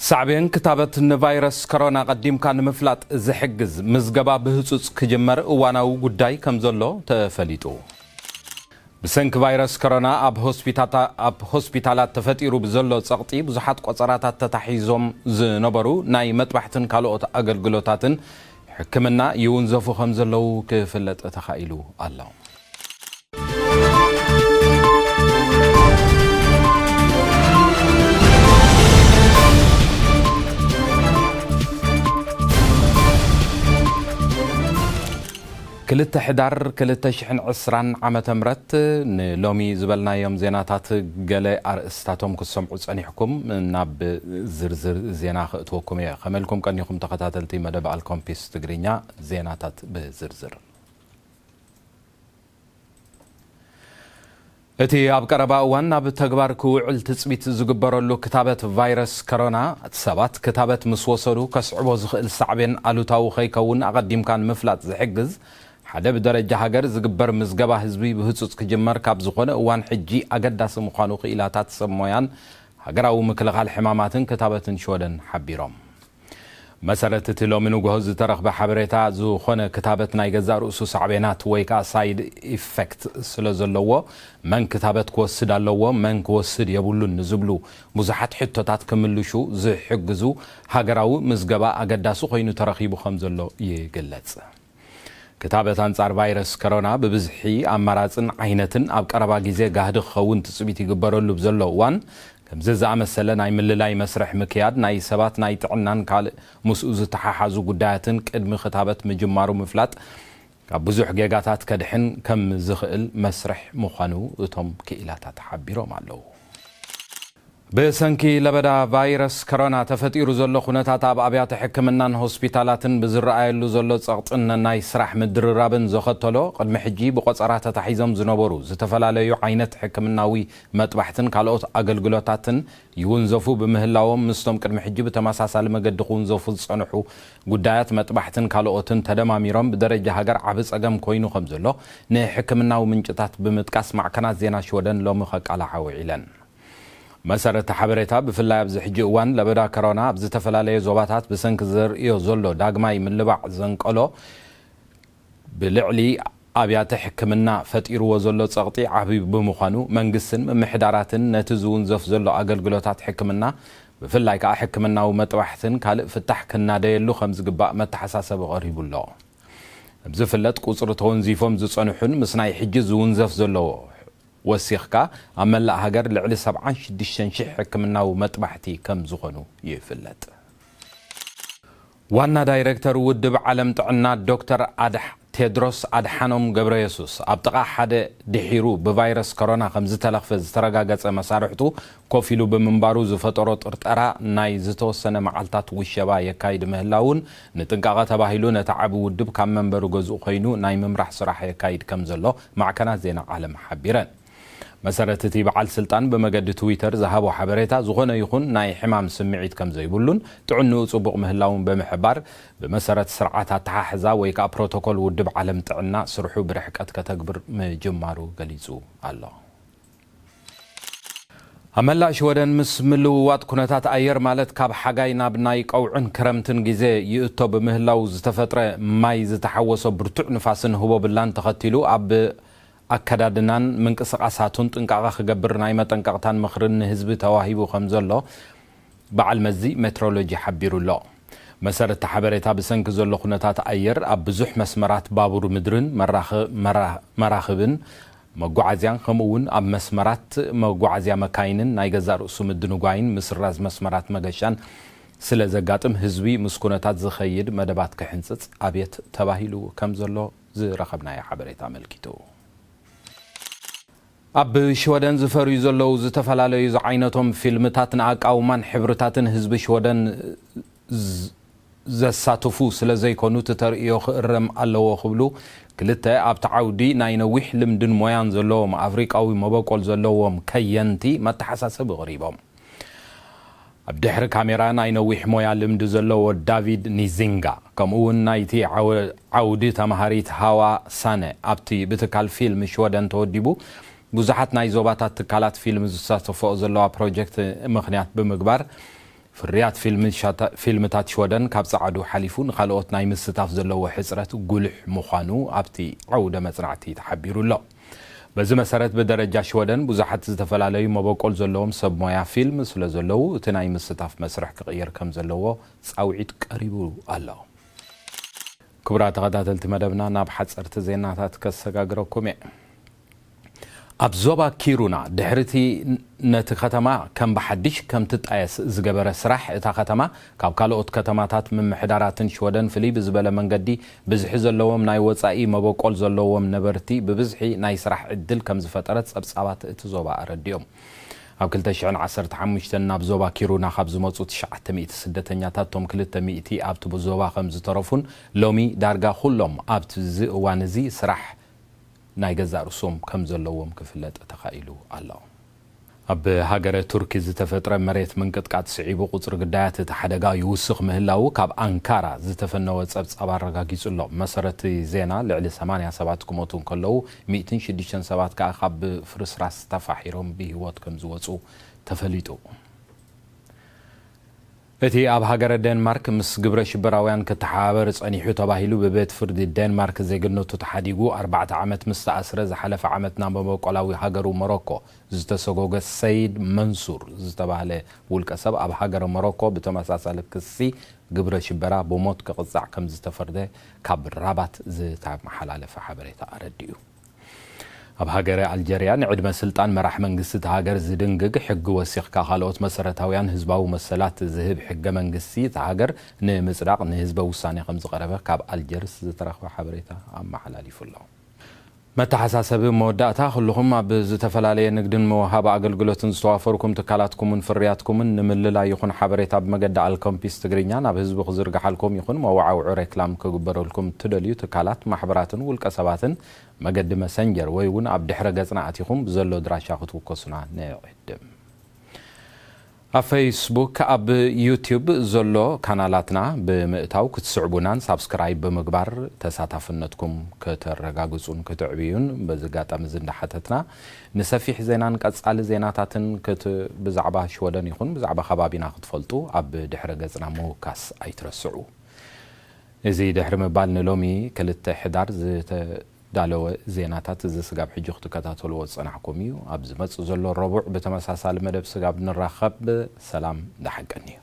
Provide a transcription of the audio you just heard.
ሳዕቤን ክታበት ንቫይረስ ኮሮና ቀዲምካ ንምፍላጥ ዝሕግዝ ምዝገባ ብህጹጽ ክጅመር እዋናዊ ጉዳይ ከም ዘሎ ተፈሊጡ። ብሰንኪ ቫይረስ ኮሮና ኣብ ሆስፒታታ-፣ ኣብ ሆስፒታላት ተፈጢሩ ብዘሎ ጸቕጢ ብዙሓት ቆጸራታት ተታሒዞም ዝነበሩ ናይ መጥባሕትን ካልኦት ኣገልግሎታትን ሕክምና ይውንዘፉ ከም ዘለዉ ክፍለጥ ተኻኢሉ ኣሎ። ክልተ ሕዳር ክልተ ሽሕን ዕስራን ዓመተ ምህረት ንሎሚ ዝበልናዮም ዜናታት ገለ ኣርእስታቶም ክትሰምዑ ጸኒሕኩም። ናብ ዝርዝር ዜና ከእትወኩም እየ። ከመልኩም ቀኒኹም ተኸታተልቲ መደብ ኣልኮምፒስ ትግርኛ፣ ዜናታት ብዝርዝር። እቲ ኣብ ቀረባ እዋን ናብ ተግባር ክውዕል ትጽቢት ዝግበረሉ ክታበት ቫይረስ ኮሮና፣ ሰባት ክታበት ምስ ወሰዱ ከስዕቦ ዝኽእል ሳዕቤን ኣሉታዊ ከይከውን ኣቐዲምካ ንምፍላጥ ዝሕግዝ ሓደ ብደረጃ ሃገር ዝግበር ምዝገባ ህዝቢ ብህጹጽ ክጅመር ካብ ዝኾነ እዋን ሕጂ ኣገዳሲ ምዃኑ ክኢላታት ሰብ ሞያን ሃገራዊ ምክልኻል ሕማማትን ክታበትን ሽወደን ሓቢሮም። መሰረት እቲ ሎሚ ንግሆ ዝተረኽበ ሓበሬታ፣ ዝኾነ ክታበት ናይ ገዛእ ርእሱ ሳዕቤናት ወይ ከኣ ሳይድ ኢፌክት ስለ ዘለዎ፣ መን ክታበት ክወስድ ኣለዎ፣ መን ክወስድ የብሉን ንዝብሉ ብዙሓት ሕቶታት ክምልሹ ዝሕግዙ ሃገራዊ ምዝገባ ኣገዳሲ ኮይኑ ተረኺቡ ከም ዘሎ ይግለጽ። ክታበት ኣንጻር ቫይረስ ኮሮና ብብዝሒ ኣማራጽን ዓይነትን ኣብ ቀረባ ግዜ ጋህዲ ክኸውን ትጽቢት ይግበረሉ ብዘሎ እዋን፣ ከምዚ ዝኣመሰለ ናይ ምልላይ መስርሕ ምክያድ ናይ ሰባት ናይ ጥዕናን ካልእ ምስኡ ዝተሓሓዙ ጉዳያትን ቅድሚ ክታበት ምጅማሩ ምፍላጥ ካብ ብዙሕ ጌጋታት ከድሕን ከም ዝኽእል መስርሕ ምዃኑ እቶም ክኢላታት ሓቢሮም ኣለዉ። ብሰንኪ ለበዳ ቫይረስ ኮሮና ተፈጢሩ ዘሎ ኩነታት ኣብ ኣብያተ ሕክምናን ሆስፒታላትን ብዝረኣየሉ ዘሎ ጸቕጥን ናይ ስራሕ ምድርራብን ዘኸተሎ፣ ቅድሚ ሕጂ ብቆጸራ ተታሒዞም ዝነበሩ ዝተፈላለዩ ዓይነት ሕክምናዊ መጥባሕትን ካልኦት ኣገልግሎታትን ይውንዘፉ ብምህላዎም፣ ምስቶም ቅድሚ ሕጂ ብተመሳሳሊ መገዲ ክውንዘፉ ዝጸንሑ ጉዳያት መጥባሕትን ካልኦትን ተደማሚሮም ብደረጃ ሃገር ዓቢ ጸገም ኮይኑ ከም ዘሎ ንሕክምናዊ ምንጭታት ብምጥቃስ ማዕከናት ዜና ሽወደን ሎሚ ከቃልዓ ውዒለን። መሰረት ሓበሬታ፣ ብፍላይ ኣብዚ ሕጂ እዋን ለበዳ ኮሮና ኣብ ዝተፈላለየ ዞባታት ብሰንኪ ዘርእዮ ዘሎ ዳግማይ ምልባዕ ዘንቀሎ ብልዕሊ ኣብያተ ሕክምና ፈጢርዎ ዘሎ ጸቕጢ ዓቢ ብምዃኑ፣ መንግስትን ምምሕዳራትን ነቲ ዝውንዘፍ ዘሎ ኣገልግሎታት ሕክምና፣ ብፍላይ ከኣ ሕክምናዊ መጥባሕትን ካልእ ፍታሕ ክናደየሉ ከም ዝግባእ መተሓሳሰቢ ቀሪቡ ኣሎ። ከም ዝፍለጥ፣ ቁጽሪ ተወንዚፎም ዝጸንሑን ምስ ናይ ሕጂ ዝውንዘፍ ዘሎ ወሲኽካ ኣብ መላእ ሃገር ልዕሊ ሰብዓን ሽዱሽተን ሽሕ ሕክምናዊ መጥባሕቲ ከም ዝኾኑ ይፍለጥ። ዋና ዳይሬክተር ውድብ ዓለም ጥዕና ዶክተር ኣድሕ-፣ ቴድሮስ ኣድሓኖም ገብረየሱስ፣ ኣብ ጥቓ ሓደ ድሒሩ ብቫይረስ ኮሮና ከም ዝተለኽፈ ዝተረጋገጸ መሳርሕቱ ኮፍ ኢሉ ብምንባሩ ዝፈጠሮ ጥርጠራ፣ ናይ ዝተወሰነ መዓልታት ውሸባ የካይድ ምህላውን፣ ንጥንቃቐ ተባሂሉ ነቲ ዓቢ ውድብ ካብ መንበሪ ገዝኡ ኮይኑ ናይ ምምራሕ ስራሕ የካይድ ከም ዘሎ ማዕከናት ዜና ዓለም ሓቢረን። መሰረት እቲ በዓል ስልጣን ብመገዲ ትዊተር ዝሃቦ ሓበሬታ፣ ዝኾነ ይኹን ናይ ሕማም ስምዒት ከም ዘይብሉን ጥዕንኡ ጽቡቕ ምህላውን ብምሕባር፣ ብመሰረት ስርዓት ኣተሓሕዛ ወይ ከኣ ፕሮቶኮል ውድብ ዓለም ጥዕና ስርሑ ብርሕቀት ከተግብር ምጅማሩ ገሊጹ ኣሎ። ኣብ መላእ ሽወደን ምስ ምልውዋጥ ኩነታት ኣየር፣ ማለት ካብ ሓጋይ ናብ ናይ ቀውዕን ክረምትን ግዜ ይእቶ ብምህላው ዝተፈጥረ ማይ ዝተሓወሶ ብርቱዕ ንፋስን ህቦብላን ተኸቲሉ፣ ኣብ ኣከዳድናን ምንቅስቓሳቱን ጥንቃቐ ክገብር ናይ መጠንቀቕታን ምኽርን ንህዝቢ ተዋሂቡ ከም ዘሎ በዓል መዚ ሜትሮሎጂ ሓቢሩ ኣሎ። መሰረት እቲ ሓበሬታ፣ ብሰንኪ ዘሎ ኩነታት ኣየር ኣብ ብዙሕ መስመራት ባቡር ምድርን መራኸ-፣ መራ-፣ መራኽብን መጓዓዝያን፣ ከምኡ እውን ኣብ መስመራት መጓዓዝያ መካይንን ናይ ገዛእ ርእሱ ምድንጓይን ምስራዝ መስመራት መገሻን ስለ ዘጋጥም፣ ህዝቢ ምስ ኩነታት ዝኸይድ መደባት ክሕንጽጽ ኣብየት ተባሂሉ ከም ዘሎ ዝረኸብናዮ ሓበሬታ ኣመልኪቱ። ኣብ ሽወደን ዝፈርዩ ዘለዉ ዝተፈላለዩ ዝዓይነቶም ፊልምታት ንኣቃውማን ሕብርታትን ህዝቢ ሽወደን ዝ-፣ ዘሳትፉ ስለ ዘይኮኑ፣ እቲ ተርእዮ ክእረም ኣለዎ ክብሉ ክልተ ኣብቲ ዓውዲ ናይ ነዊሕ ልምድን ሞያን ዘለዎም ኣፍሪቃዊ መበቆል ዘለዎም ከየንቲ መተሓሳሰቢ ኣቕሪቦም። ኣብ ድሕሪ ካሜራ ናይ ነዊሕ ሞያ ልምዲ ዘለዎ ዳቪድ ኒዚንጋ፣ ከምኡ እውን ናይቲ ዓወ-፣ ዓውዲ ተማሃሪት ሃዋ ሳነ፣ ኣብቲ ብትካል ፊልም ሽወደን ተወዲቡ ብዙሓት ናይ ዞባታት ትካላት ፊልም ዝሳተፍኦ ዘለዋ ፕሮጀክት ምኽንያት ብምግባር፣ ፍርያት ፊልምታት ሽወደን ካብ ጸዓዱ ሓሊፉ ንኻልኦት ናይ ምስታፍ ዘለዎ ሕጽረት ጉልሕ ምዃኑ ኣብቲ ዓውደ መጽናዕቲ ተሓቢሩ ኣሎ። በዚ መሰረት ብደረጃ ሽወደን ብዙሓት ዝተፈላለዩ መበቆል ዘለዎም ሰብ ሞያ ፊልም ስለ ዘለዉ እቲ ናይ ምስታፍ መስርሕ ክቕየር ከም ዘለዎ ጻውዒት ቀሪቡ ኣሎ። ክቡራት ተኸታተልቲ መደብና ናብ ሓጸርቲ ዜናታት ከሰጋግረኩም እየ። ኣብ ዞባ ኪሩና ድሕሪቲ ነቲ ከተማ ከም ብሓድሽ ከም ትጣየስ ዝገበረ ስራሕ እታ ከተማ ካብ ካልኦት ከተማታት ምምሕዳራትን ሽወደን ፍልይ ብዝበለ መንገዲ ብዝሒ ዘለዎም ናይ ወጻኢ መበቆል ዘለዎም ነበርቲ ብብዝሒ ናይ ስራሕ ዕድል ከም ዝፈጠረት ጸብጻባት እቲ ዞባ ኣረዲኦም። ኣብ ክልተ ሽሕን ዓሰርተ ሓሙሽተን ናብ ዞባ ኪሩና ካብ ዝመጹ ትሽዓተ ሚእቲ ስደተኛታት ቶም ክልተ ሚእቲ ኣብቲ ዞባ ከም ዝተረፉን ሎሚ ዳርጋ ኩሎም ኣብቲ እዚ እዋን እዚ ስራሕ ናይ ገዛእ ርእሶም ከም ዘለዎም ክፍለጥ ተኻኢሉ ኣሎ። ኣብ ሃገረ ቱርኪ ዝተፈጥረ መሬት ምንቅጥቃጥ ስዒቡ ቁጽሪ ግዳያት እቲ ሓደጋ ይውስኽ ምህላዉ ካብ ኣንካራ ዝተፈነወ ጸብጻብ ኣረጋጊጹ ኣሎ። መሰረቲ ዜና ልዕሊ ሰማንያ ሰባት ክሞቱ እንከለዉ ሚእትን ሽዱሽተን ሰባት ከኣ ካብ ፍርስራስ ተፋሒሮም ብህይወት ከም ዝወጹ ተፈሊጡ። እቲ ኣብ ሃገረ ዴንማርክ ምስ ግብረ ሽበራውያን ክተሓባበር ጸኒሑ ተባሂሉ ብቤት ፍርዲ ዴንማርክ ዜግነቱ ተሓዲጉ ኣርባዕተ ዓመት ምስ ተኣስረ ዝሓለፈ ዓመት ናብ መበቆላዊ ሃገሩ ሞሮኮ ዝተሰጎገ ሰይድ መንሱር ዝተባህለ ውልቀ ሰብ ኣብ ሃገረ ሞሮኮ ብተመሳሳሊ ክሲ ግብረ ሽበራ ብሞት ክቕጻዕ ከም ዝተፈርደ ካብ ራባት ዝተመሓላለፈ ሓበሬታ ኣረዲኡ። ኣብ ሃገረ ኣልጀርያ ንዕድመ ስልጣን መራሕ መንግስቲ እታ ሃገር ዝድንግግ ሕጊ ወሲኽካ ካልኦት መሰረታውያን ህዝባዊ መሰላት ዝህብ ሕገ መንግስቲ እታ ሃገር ንምጽዳቕ ንህዝበ ውሳኔ ከም ዝቐረበ ካብ ኣልጀርስ ዝተረኽበ ሓበሬታ ኣመሓላሊፉ ኣሎ። መተሓሳሰቢ መወዳእታ፣ ኩልኹም ኣብ ዝተፈላለየ ንግድን መውሃቢ ኣገልግሎትን ዝተዋፈርኩም ትካላትኩምን ፍርያትኩምን ንምልላይ ይኹን ሓበሬታ ብመገዲ ኣልኮምፒስ ትግርኛ ናብ ህዝቢ ክዝርግሓልኩም ይኹን መወዓውዒ ሬክላም ክግበረልኩም ትደልዩ ትካላት፣ ማሕበራትን ውልቀ ሰባትን መገዲ መሰንጀር ወይ እውን ኣብ ድሕረ ገጽና ኣቲኹም ብዘሎ ድራሻ ክትውከሱና ንዕድም። ኣብ ፌስቡክ፣ ኣብ ዩቲዩብ ዘሎ ካናላትና ብምእታው ክትስዕቡናን ሳብስክራይብ ብምግባር ተሳታፍነትኩም ከተረጋግጹን ክትዕብዩን በዚ ኣጋጣሚ እዚ እንዳሓተትና፣ ንሰፊሕ ዜናን ቀጻሊ ዜናታትን ክት-፣ ብዛዕባ ሽወደን ይኹን ብዛዕባ ከባቢና ክትፈልጡ ኣብ ድሕረ ገጽና ምውካስ ኣይትረስዑ። እዚ ድሕሪ ምባል ንሎሚ ክልተ ሕዳር ዝተዳለወ ዜናታት እዚ ስጋብ ሕጂ ክትከታተልዎ ዝጸናሕኩም እዩ። ኣብ ዝመጽእ ዘሎ ረቡዕ ብተመሳሳሊ መደብ ስጋብ ንራኸብ ሰላም ደሓን ቀንዩ።